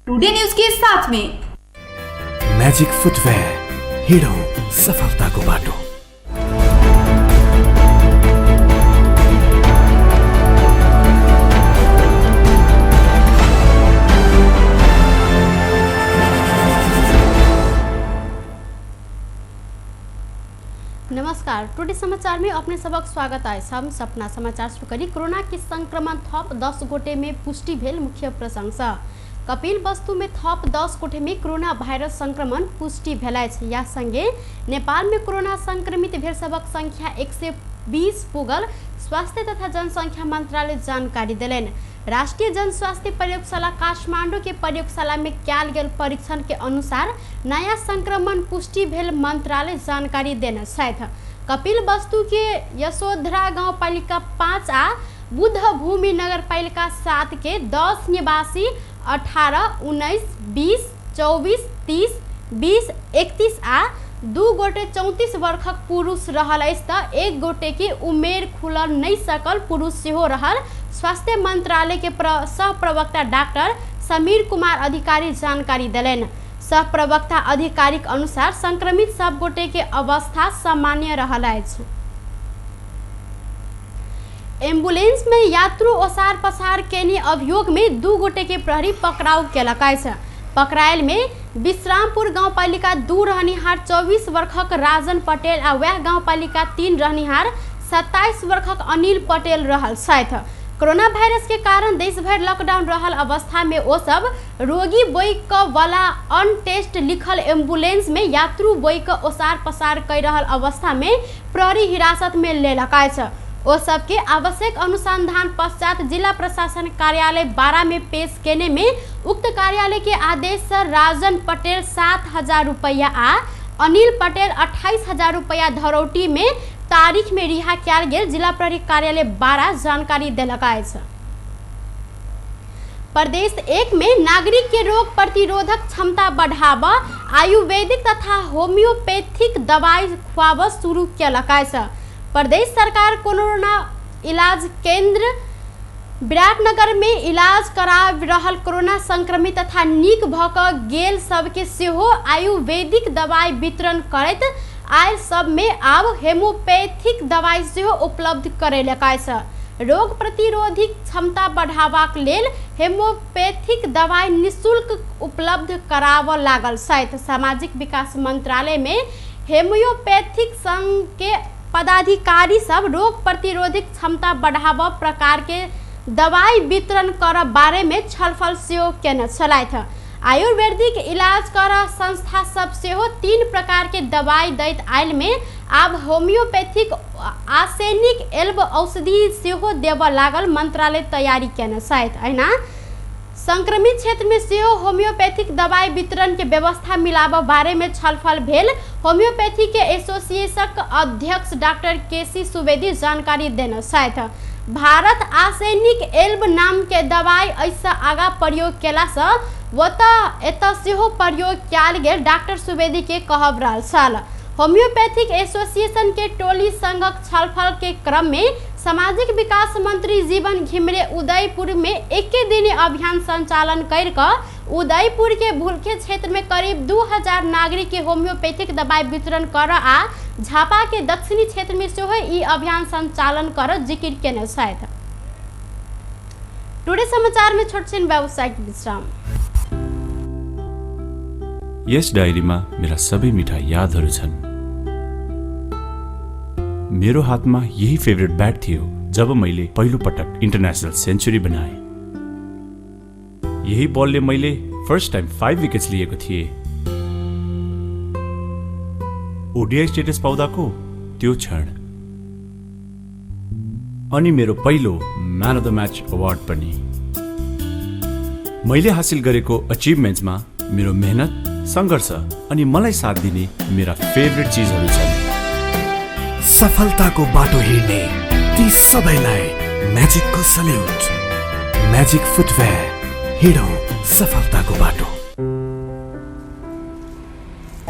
Today news के साथ में। म्याजिक फुटवेयर, हिँडौँ सफलताको बाटो। नमस्कार, टुडे समाचार में अपने सबक स्वागत है। हम सपना समाचार शुरू करी। कोरोना के संक्रमण थप 10 गोटे में पुष्टि भेल मुख्य प्रशंसा। कपिल वस्तु में थप 10 गोटे में कोरोना वायरस संक्रमण पुष्टि भेल अछि। या संगे नेपाल में कोरोना संक्रमित भेल सबक संख्या 120 पुगल स्वास्थ्य तथा जनसंख्या मंत्रालय जानकारी देलनि। राष्ट्रीय जनस्वास्थ्य प्रयोगशाला काठमांडू के प्रयोगशाला में कयल गेल परीक्षण के अनुसार नया संक्रमण पुष्टि भेल मंत्रालय जानकारी देने छथि। कपिल वस्तु के यशोधरा गाउँपालिका 5 आ बुद्ध भूमि नगरपालिका 7 के 10 निवासी 18, 19, 20, 24, 30, 20, 31 आ 2 गोटे 34 वर्षक पुरुष रहल अछि त 1 गोटे के उमेर खुलल नहि सकल पुरुष सेहो रहल स्वास्थ्य मंत्रालय के सह प्रवक्ता डॉक्टर समीर कुमार अधिकारी जानकारी देलनि। सह प्रवक्ता अधिकारीक अनुसार संक्रमित सब गोटे के अवस्था सामान्य रहल अछि। एम्बुलेंस में यात्रु ओसार पसार केने अभियोग में 2 गोटे के प्रहरी पकड़ाव केलक अछि। पकड़ायल में विश्रामपुर गाउँपालिका 2 रहनिहार 24 वर्षक राजन पटेल आ वएह गाउँपालिका 3 रहनिहार 27 वर्षक अनिल पटेल रहल छथि। कोरोना वायरस के कारण देशभर लॉकडाउन रहल अवस्था में ओ सब रोगी बोइक वाला अनटेस्ट लिखल एम्बुलेंस में यात्रु बोइक ओसार पसार कर रहल अवस्था में प्रहरी हिरासत में लेलक अछि। ओ सबके आवश्यक अनुसंधान पश्चात जिला प्रशासन कार्यालय 12 में पेश केने में उक्त कार्यालय के आदेश से राजन पटेल 7,000 रुपया आ अनिल पटेल 28,000 रुपया धरौटी में तारीख में रिहा कयल गेल जिला प्रहरी कार्यालय 12 जानकारी देलक अछि। प्रदेश 1 में नागरिक के रोग प्रतिरोधक क्षमता बढ़ावा आयुर्वेदिक तथा होम्योपैथिक दवाई खुआब शुरू केलक अछि। प्रदेश सरकार कोरोना इलाज केंद्र विराटनगर में इलाज करा रहल कोरोना संक्रमित तथा नीक भऽ कऽ गेल सबके सेहो आयुर्वेदिक दवाई वितरण करैत आयल सब में आब होम्योपैथिक दवाई सेहो उपलब्ध करेलक अछि। रोग प्रतिरोधी क्षमता बढ़ावाक लेल होम्योपैथिक दवाई निःशुल्क उपलब्ध कराबऽ लागल छथि। सामाजिक विकास मंत्रालय में होम्योपैथिक संघ के पदाधिकारी सब रोग प्रतिरोधी क्षमता बढ़ाबऽ प्रकार के दवाई वितरण करऽ बारे में छलफल सेहो केने छलथि। आयुर्वेदिक इलाज करऽ संस्था सब सेहो 3 प्रकार के दवाई दैत आयल में आब होम्योपैथिक आर्सेनिक एल्ब औषधि सेहो देबऽ लागल मंत्रालय तैयारी केने छथि। अहिना संक्रमित क्षेत्र में सेहो होम्योपैथिक दवाई वितरण के व्यवस्था मिलाबऽ बारे में छलफल भेल होम्योपैथी के एसोसिएशनक अध्यक्ष डॉक्टर के.सी. सुवेदी जानकारी देने छथि। भारत आर्सेनिक एल्ब नाम के दवाई एहिसँ आगा प्रयोग केलासँ ओतऽ एतऽ सेहो प्रयोग कयल गेल डॉक्टर सुवेदी के कहब रहल छल। होम्योपैथिक एसोसिएशन के टोली संघक छलफल के क्रम में सामाजिक विकास मंत्री जीवन घिमिरे उदयपुर में एके दिन अभियान संचालन कर कऽ उदयपुर के भुलखे क्षेत्र में करीब 2000 नागरिक के होम्योपैथिक दवाई वितरण कर आ झापा के दक्षिणी क्षेत्र में सेहो ई अभियान संचालन कर जिक्र केने छथि। टुडे समाचार में छोट छिन व्यावसायिक विश्राम। यस डायरीमा मेरा सबै मिठा यादहरू छन्। मेरो हातमा यही फेभरेट ब्याट थियो जब मैले पहिलो पटक इन्टरनेसनल सेन्चुरी बनाएँ। यही बलले मैले फर्स्ट टाइम 5 विकेट्स लिएको थिएँ। ओडिआई स्टेटस पाउँदाको त्यो क्षण अनि मेरो पहिलो man of the match award पनि। मैले हासिल गरेको अचिभमेन्ट्समा मेरो मेहनत, सङ्घर्ष अनि मलाई साथ दिने मेरा फेभरेट चिजहरू छन्। सफलताको बाटो हिँड्ने ती सबैलाई म्याजिकको सल्युट। म्याजिक फुटवेयर, हिँडौँ सफलताको बाटो।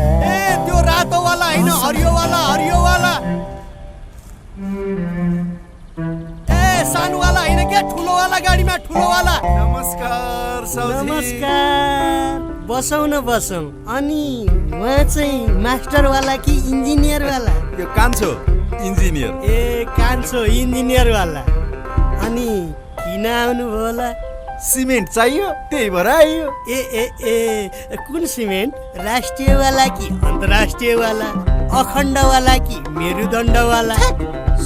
ए त्यो रातोवाला होइन, हरियोवाला, हरियोवाला। ए सानो वाला होइन क्या, ठुलो वाला गाडीमा, ठुलो वाला। नमस्कार साउजी। नमस्कार, बसौँ न बसौँ। अनि उहाँ चाहिँ मास्टरवाला कि इन्जिनियरवाला? यो कान्छो इन्जिनियर। ए, कान्छो इन्जिनियरवाला। अनि किन आउनुभयो होला? सिमेन्ट चाहियो, त्यही भएर आइयो। ए ए ए, कुन सिमेन्ट? राष्ट्रियवाला कि अन्तर्राष्ट्रियवाला, अखण्डवाला कि मेरुदण्डवाला,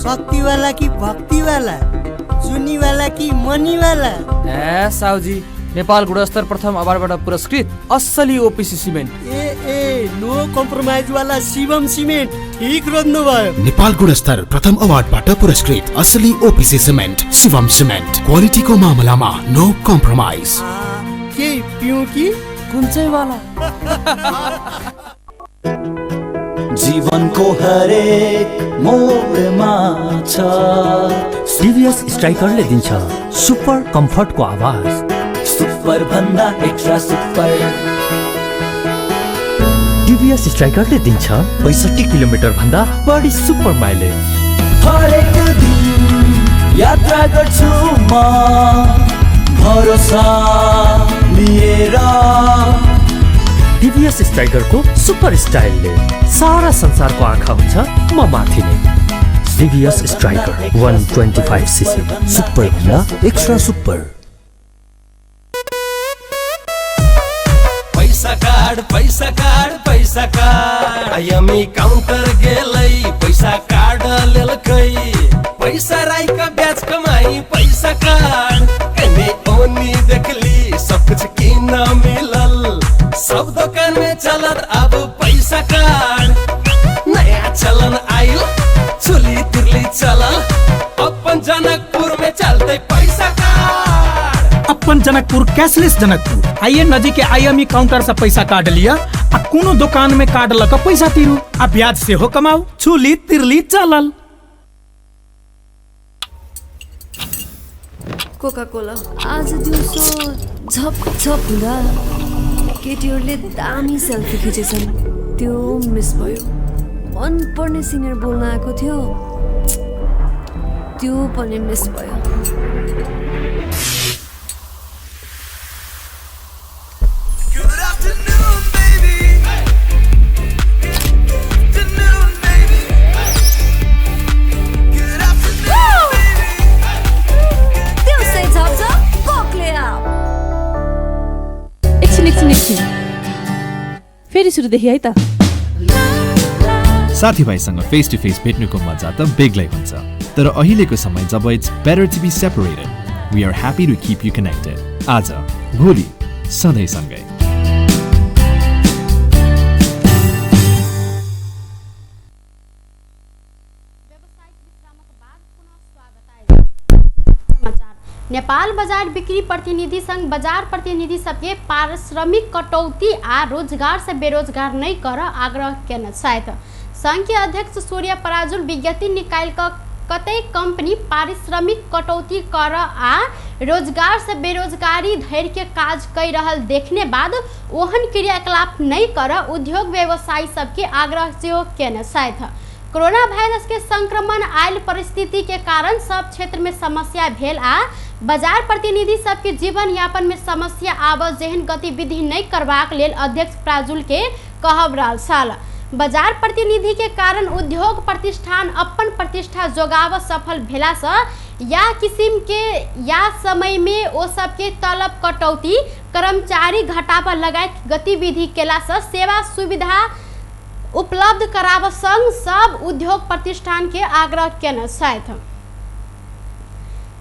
शक्तिवाला कि भक्तिवाला, चुनीवाला कि मनीवाला? ए साउजी, नेपाल गुणस्तर प्रथम अवार्डबाट पुरस्कृत असली ओपिसी सिमेन्ट। ए ए, नो कम्प्रोमाइजवाला शिवम सिमेन्ट, ठिक रोज्नु भयो। नेपाल गुणस्तर प्रथम अवार्डबाट पुरस्कृत असली ओपिसी सिमेन्ट, शिवम सिमेन्ट। क्वालिटीको मामलामा नो कम्प्रोमाइज। केही पिउँ कि? कुन चाहिँ वाला? जीवनको हरेक मोडमा छ। टिभीएस स्ट्राइकरले दिन्छ सुपर कम्फर्टको आवाज। सुपर भन्दा एक्स्ट्रा सुपर। टिभीएस स्ट्राइकरले दिन्छ 65 किलोमिटर भन्दा बढी सुपर माइलेज। हरेक दिन यात्रा गर्छु म भरोसा लिएर। टिभीएस स्ट्राइकरको सुपर स्टाइलले सारा संसारको आँखा हुन्छ म माथि नै। टिभीएस स्ट्राइकर 125 सीसी, सुपर भन्दा एक्स्ट्रा सुपर। पैसा कार्ड, पैसा कार्ड, पैसा कार्ड। आइएमई काउंटर गेलै, पैसा कार्ड लेलकै, पैसा राई का ब्याज कमाई पैसा कार्ड। कने ओनी देखली सब कुछ किन मिलल, सब दुकान में चलत अब पैसा कार्ड। नया चलन आइल, चुली तिरली चलल, अपन जनकपुर में चलते पैसा कार्ड। अपन जनकपुर कैशलेस जनकपुर। आइए नजीक के आईएमई काउंटर से पैसा कार्ड लिया आ कोनो दुकान में कार्ड लग पैसा तीरू आ ब्याज सेहो कमाऊ। छुली तिरली चलल। कोका कोला। आज दिउँसो झप झप हुँदा केटीहरूले दामी सेल्फी खिचेछन्, त्यो मिस भयो। मनपर्ने सिनियर बोल्न आएको थियो, त्यो पनि मिस भयो। Good afternoon, baby. Afternoon, baby. Good afternoon, baby. दिउँसै झपझप कोकले आप। एकछिन एकछिन एकछिन, फेरि सुरुदेखि है त। साथीभाइसँग फेस टु फेस भेट्नुको मजा त बेग्लै हुन्छ, तर अहिलेको समय जब it's better to be separated, we are happy to keep you connected. आज भोलि सधैँ सँगै। समाचार। नेपाल बजार बिक्री प्रतिनिधि संघ बजार प्रतिनिधि सबके पारिश्रमिक कटौती आ रोजगार से बेरोजगार नहीं कर आग्रह केने छथि। संघ के अध्यक्ष सूर्य पराजुल विज्ञप्ति निकालि कऽ कतै कंपनी पारिश्रमिक कटौती कर आ रोजगार से बेरोजगारी धरि के काज कहि रहल देखने बाद ओहन क्रियाकलाप नहीं कर उद्योग व्यवसायी सबके आग्रह सेहो केने छथि। कोरोना वायरस के संक्रमण आयल परिस्थिति के कारण सब क्षेत्र में समस्या भेल आ बाजार प्रतिनिधि सबके जीवन यापन में समस्या आबऽ जेहन गतिविधि नहीं करबाक लेल अध्यक्ष प्राजुल के कहब रहल छल। बाजार प्रतिनिधि के कारण उद्योग प्रतिष्ठान अपन प्रतिष्ठा जोगाब सफल भेला से या किसिम के या समय में ओ सबके तलब कटौती, कर्मचारी घटाबऽ लगायत गतिविधि केला से सेवा सुविधा उपलब्ध कराब संग सब उद्योग प्रतिष्ठान के आग्रह केने छथि।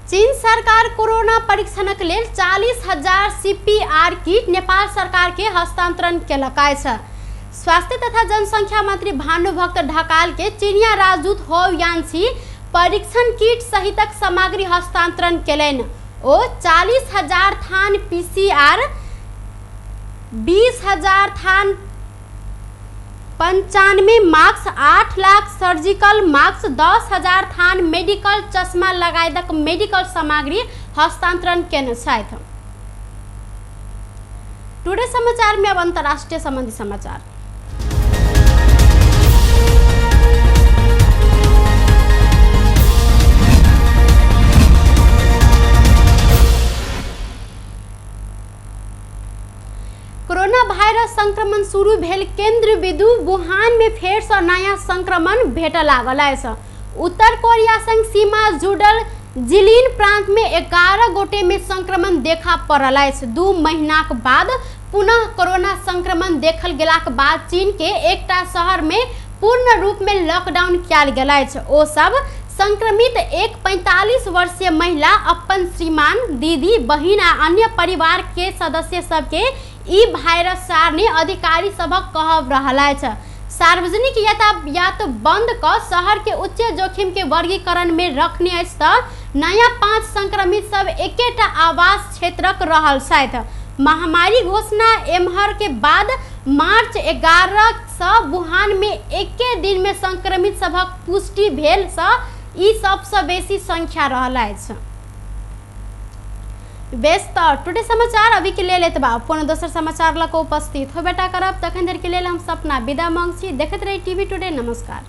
चीन सरकार कोरोना परीक्षणक लेल 40,000 सीपीआर किट नेपाल सरकार के हस्तांतरण केलक अछि। स्वास्थ्य तथा जनसंख्या मंत्री भानुभक्त ढकाल के चीनिया राजदूत हो यान्सी परीक्षण किट सहितक सामग्री हस्तांतरण केलनि। ओ 40,000 थान पीसीआर, 20,000 थान 95 मास्क, 8 लाख सर्जिकल मास्क, 10,000 थान मेडिकल चश्मा लगायतक मेडिकल सामग्री हस्तांतरण केने छथि। टुडे समाचार में अब अंतर्राष्ट्रीय संबंधी समाचार। वायरस संक्रमण शुरू भेल केंद्र बिंदु वुहान में फेर से नया संक्रमण भेटऽ लागल अछि। उत्तर कोरिया संग सीमा जुड़ल जिलिन प्रांत में 11 गोटे में संक्रमण देखा पड़ल अछि। 2 महीनाक बाद पुनः कोरोना संक्रमण देखल गेलाक बाद चीन के एकटा शहर में पूर्ण रूप में लॉकडाउन कयल गेल अछि। ओ सब संक्रमित एक 45 वर्षीय महिला अपन श्रीमान, दीदी, बहिन आ अन्य परिवार के सदस्य सबके ई वायरस सारने अधिकारी सभक कहब रहल अछि। सार्वजनिक यातायात बंद क शहर के उच्च जोखिम के वर्गीकरण में रखने अछि त नया 5 संक्रमित सब एकेटा आवास क्षेत्रक रहल छथि। महामारी घोषणा एम्हर के बाद मार्च 11 सँ वुहान में एके दिन में संक्रमित सभक पुष्टि भेल सँ ई सबसँ बेसी संख्या रहल अछि। बेस त टुडे समाचार अभी के लेल एतबा। कोनो दोसर समाचार लऽ कऽ उपस्थित होबेटा करब, तखन धरि के लेल हम सपना विदा मांग छी। देखैत रही टीवी टुडे। नमस्कार।